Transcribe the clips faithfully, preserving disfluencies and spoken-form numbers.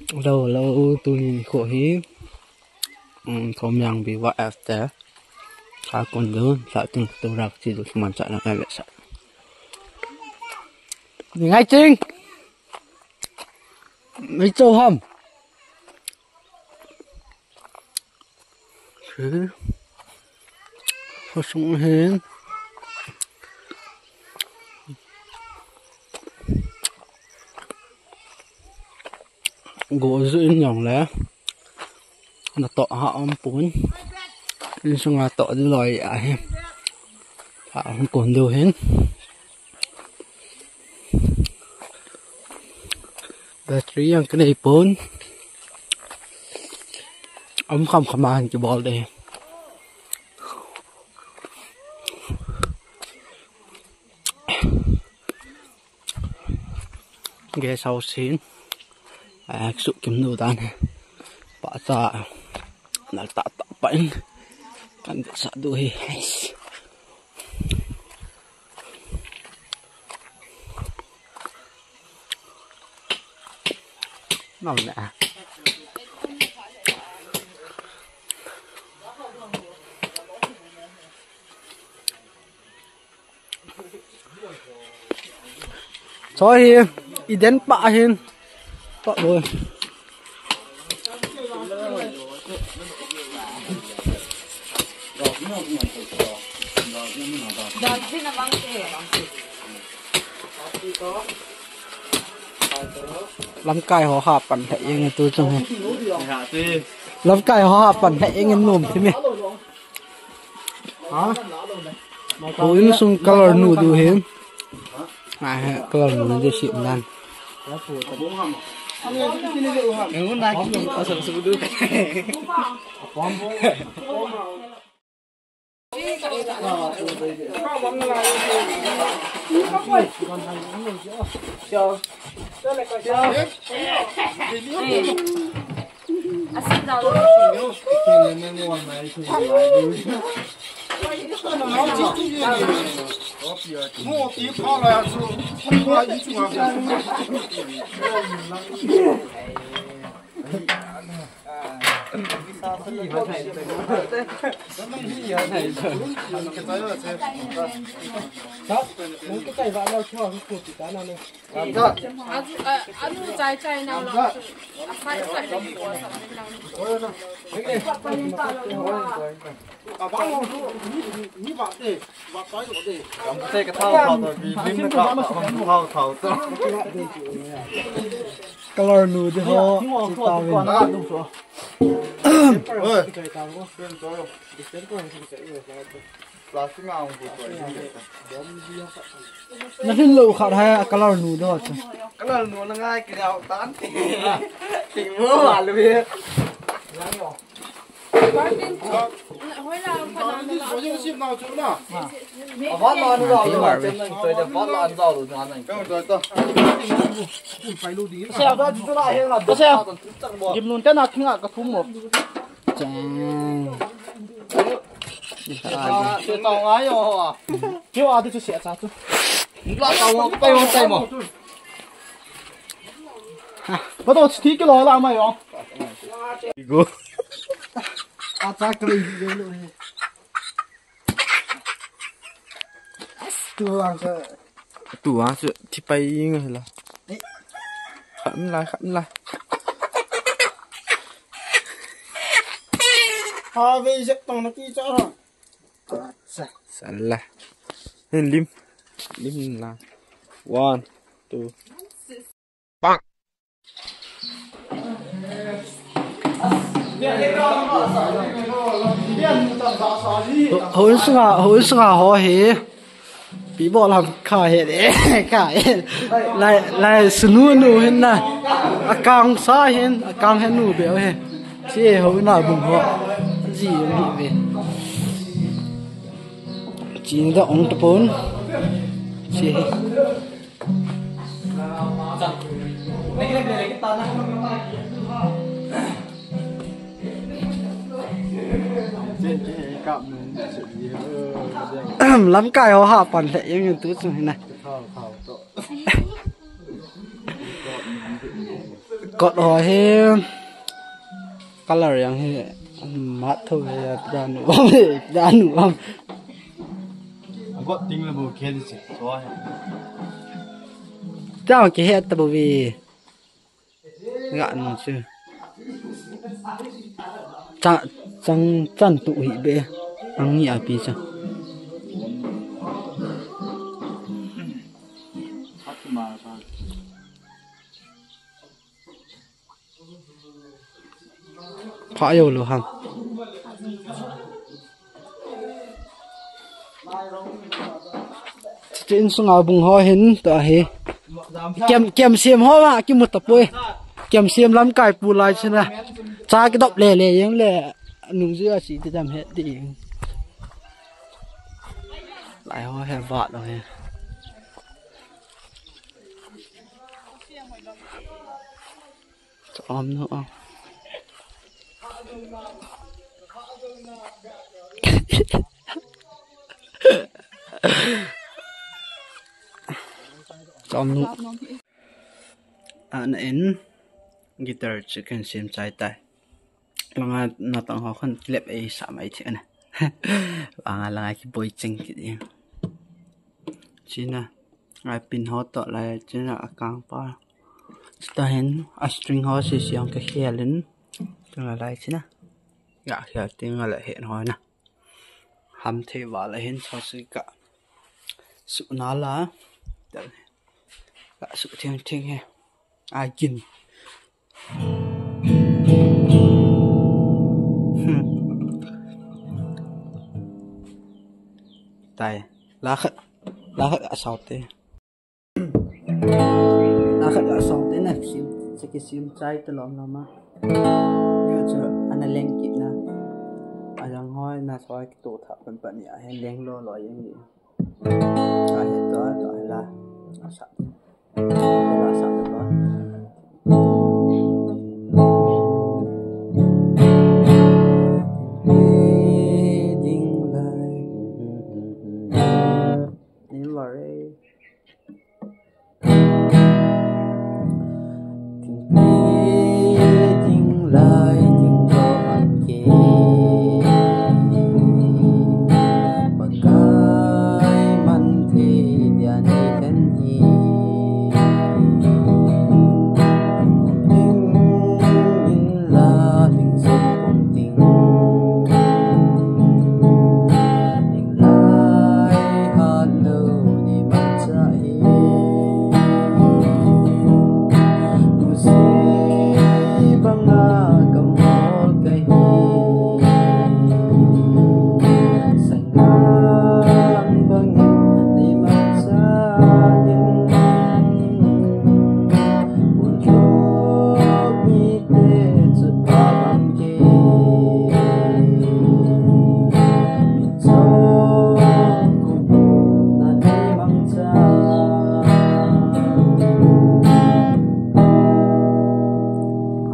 Hello, hello, tuni nikho hi, um, Thomyang Viva F te. Sa kon dun, sa tun tu rak chi du suman sa lang ele sa. Ni ngai ching. Mai cho ham. Hi. Khosung hin. Go ju in jong le. Na to ha om pun. Insunga to di loi ahi. Ha hung kon diu hin. Battery jong kanei pon. Om kham kham a hin kibol de. Guest house hin. Ai, su kim nu dan. Pa cha. Nal ta ta pa in. Kan sa du hi. Nang na. Cho hi, i den pa hin. Pa boi. Lamkai ho ha pan lheh jeng tu chung hi. Lamkai ho ha pan lheh jeng nom thim e. Ha? Ko insung color nu du hin. Ai, color nu du si nan. Color nu di ho. Na hin lo khat hai color nu di ho chu. Color nu na ngai kiliao tan. Ti mo alu ye. Gimnun te na kinga ka thum mo. Chang. Kio adi chu sia cha chu. La ta wo, pa yo tai mo. Ba to thi kilo la mai yo. Go. A cha kali lo he. Tu ang sa. Tu ang sa, thi pai ing la. Kham la, kham la. Ha ve je tong na ki cha ha. Sa la. Hin lim. Lim la. One, two. Bang. Hol sunga, hol sunga ho hi. Pi bol ham kha he de, kha he. Lai, lai sunu nu hin na. Akang sa hin, akang he nu be he. Si ho na bung ho. Ji hi be. Chi da ong tapon. Si. Lamkai ho ha pan le yang tu chung hi na. Kot ho hi color yang hi mat tho hi, pidanu am, pidanu am. Got ting le bo khe di che, so he. Chang ki he ta bo vi. Ga nu chu. Cha, chang, chan tu hi be. Ang ni a pi cha. Pha yo lo ham. Tin sunga bung ho hin ta hi. Kem, kem sem ho ma ki mu ta poi. Kem sem lam kai pu lai china. Cha ki dop le le yang le. Nung ji a chi ti dam he ti. Lai ho he va lo he. Chom nu a. Chom nu. Ana in guitar chu kan sem chai tai. Langa natang ho khan clip ei sa mai thei na. Langa langa ki boi ching ki ding. China. Ai pin ho to lai china a kang pa. Chita hin a string ho si siang ka khel in. China lai china. Ga khel ting la hen ho na. Ham thei va la hin so si ka. Su na la. Ka su thing thing he. A gin. Hmm. Tai. La khat. La khat a sau te. La khat a sau te na sim, saki sim chai te lom lom a. Ka chu ana leng kit na. A jang hoi na soi ki tu tha pan pan ya he leng lo lo yang ni. A he to to la. A sa. La sa to. Ding lai. Ding lai.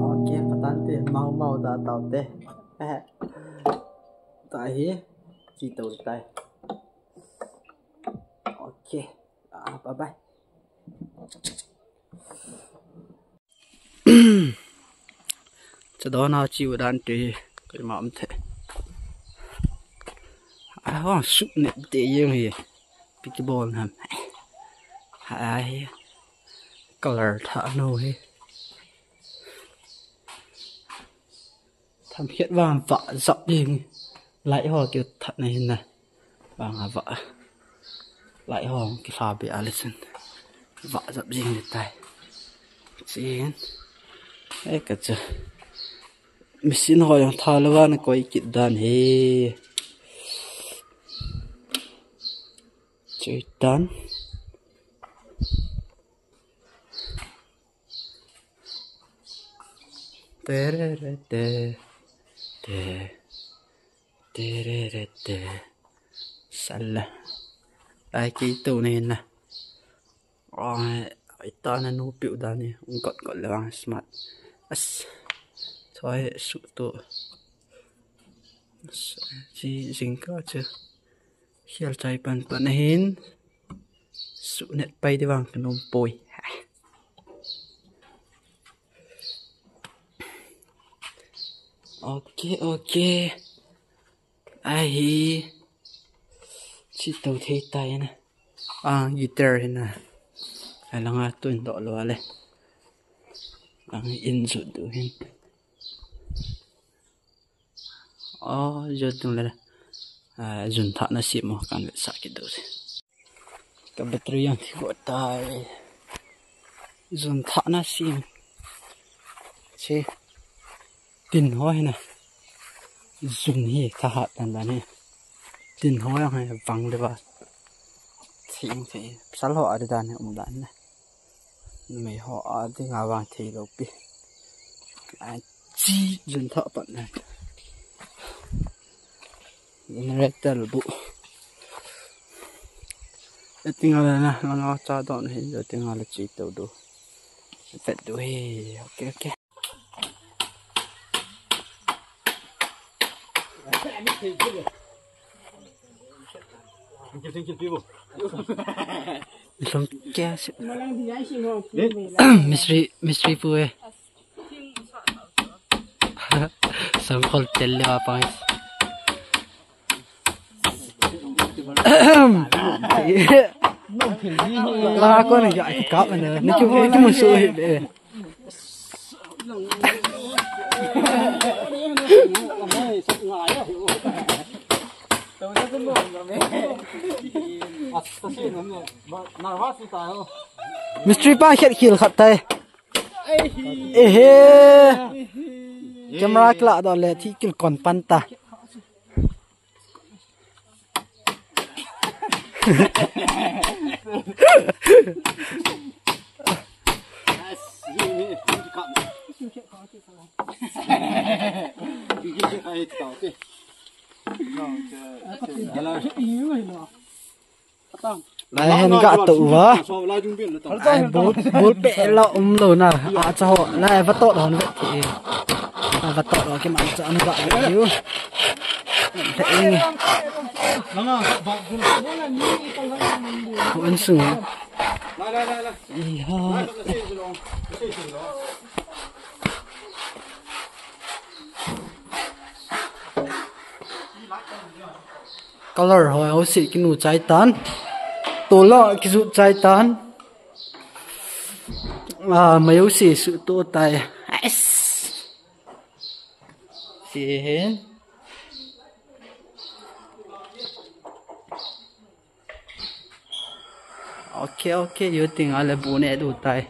Okay, patante, mau mau da tau te. Ta hi, ki tau tai. Okay, ah, bye bye. Chadona chi u dan te, kai ma um the. A, hong su ne te yeng hi. Piki bol nam. Hai. Color tha no hi. Tham khiat vang va zap ding. Lai ho ki that na hin na. Vang a va. Lai ho ki hla be a le chun. Va zap ding le tai. Chin. E ka cha. Machine ho yang tha le vang koi kit dan hi. Chui tan. Tererete, te, tererete. Sala. Ai, kei tu ni na. Ai, ita na nu piu da ni. Ung kot kot le vang smart. As. Choi su tu. As, chi jing ka chu. Hial chai pan pan hin. Su net pai di vang ka nom poi. Ok, ok. Ahi. Chi to thei tai na. Ah, guitar hi na. Ai langa tun doh lou le. Lang in jut du hin. Oh, jut tung le. Ah, jun thah na sim mo kan le sa ki do se. Ka battery jong thi go tai. Jun thah na sim. Che. Tin ho hi na. Jun hi thahat dan dan hi. Tin ho jong hi vang le ba. Thing thei. Pasal ho a di dan hi um dan na. Numei ho a dinga vang thei lou pi. Ai chi jun thah pat na. Generator bu. Eting ala na, langa cha don hi, eting ala chi to du. Vet du hi, ok, ok. Ilong kya si-, mistri, mistri pu eh. Sangkhol tel le apa. La ko na ya ki kap na. Ni ki, ni ki musu eh. Mistri pa khet khil khat tai. Ehe. Camera kila do le thi kil kon pan ta. Lai hen ga to uva. Ai bul, bul pe la um lo na. A cha ho. Lai va to don ve ti. Ai va to lo ki man cha an ga ve u. Te ing. Ko an su. Lai, lai, lai, lai. Iha. Color ho, ho si kinu chai tan. Tola kizu chai tan. Ah, mayo si su to tai. Yes. Si hen. Ok, ok, yo ting ale bu ne du tai.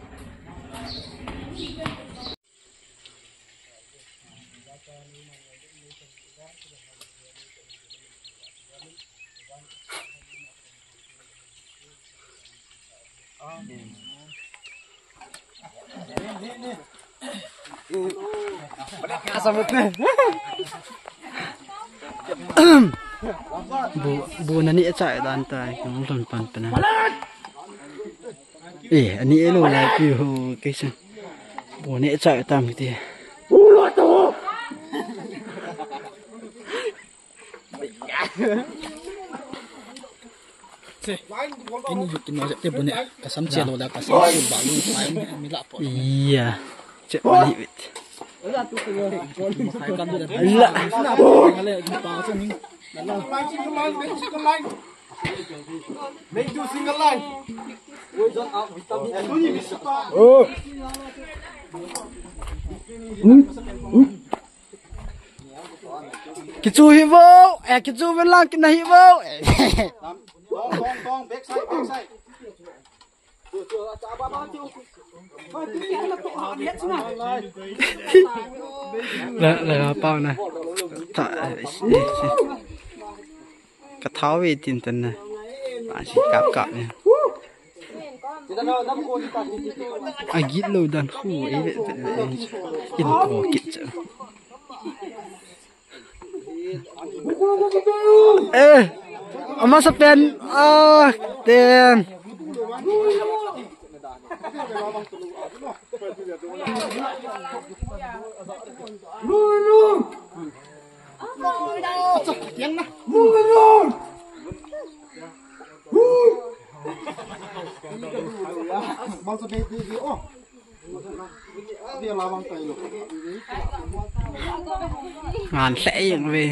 Bu, bu na ni cha dan tai, kong lon pan pan na. Eh, ani elo lai pi ho, kei sa. Bu ni cha tam ti. Kini ju kini ja te bu ne, ka sam che lo la, ka sam che ba lu, pa mi la po. Iya. Che ba ni wit. La. Make two single line. Oh. Kichu hi vo, eh, kichu ven lang kina hi vo. Tong, tong, tong, back side, back side. La, la, la, pau na. Ta, eh, eh, eh. Ka thau ve tin tan na. Ba si kap kap ne. A git lo dan khu, eh, ve, ve, ve, in ko kit cha. Eh, amasa pen, ah, ten. Ngan hle jeng ve.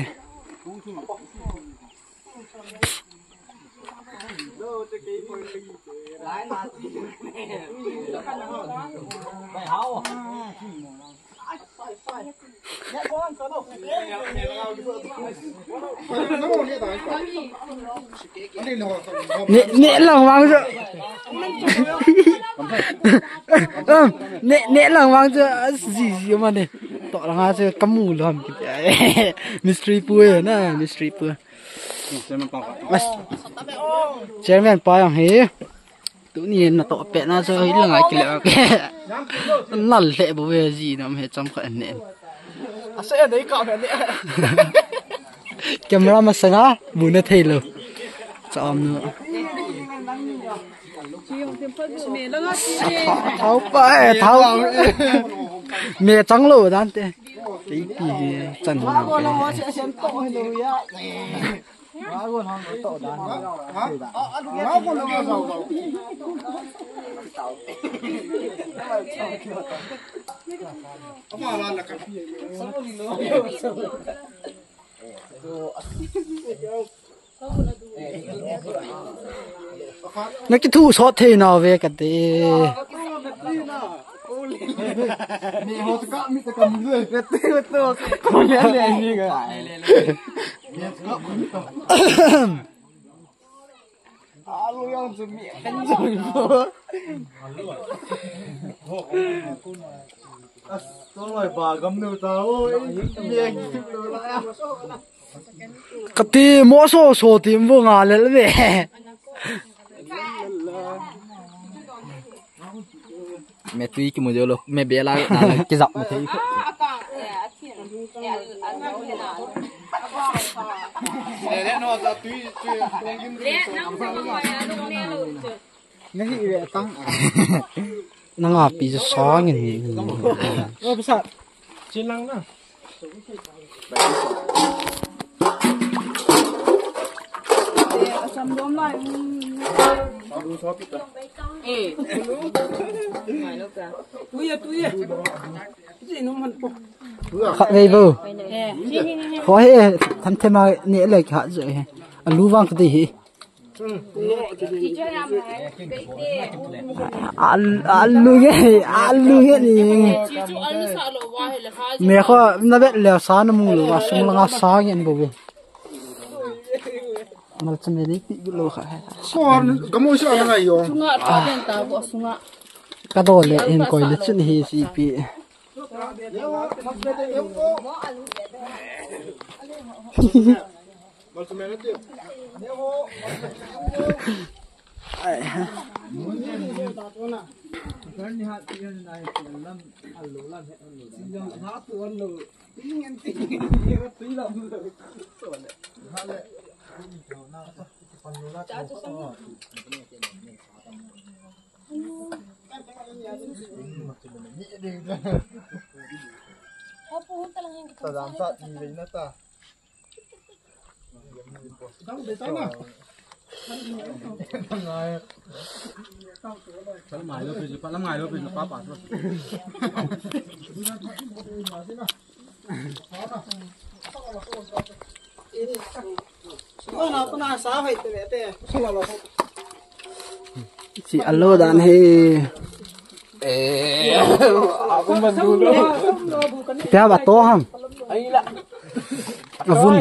Neh, neh lang vang chu. Um, neh, neh lang vang chu, ah, ji, ji ma ne. Toh lang a chu kamu lou ham kiti. Mystery pu e na, mystery pu. Mas, chairman pa jong hi. Tuni natoh pet na chu hi lang a kile. Nal le bo ve ji nam he cham kha ne. Asa e dei ka me ne. Camera masanga, bu na thei lou. Chom nu. Thao pa e, thao. Me chang lou dan te. Kei pi chan na. Na kithu sot thei nau ve kati. Kati mo so so ti mo nga le le. Me tui kimu deu lou, me bela na la kijap me thei. Nang api chu sang in. Oi, pisa. Chin lang na. Khat vei bo. Ho he, tham them a ne le khat jo he. Alu vang kati hi. Al-, alu nge, alu nge ni. Me kho na vet le sa na mu lou, a sung langa sa ngen bo ve. Mal chame ni pi lou kha. Son, kamu sa na ngai yo. Sunga ta den ta bo sunga. Ka do le in koi le chun hi si pi. Si alo dan he. Pia ba to ham. Avun.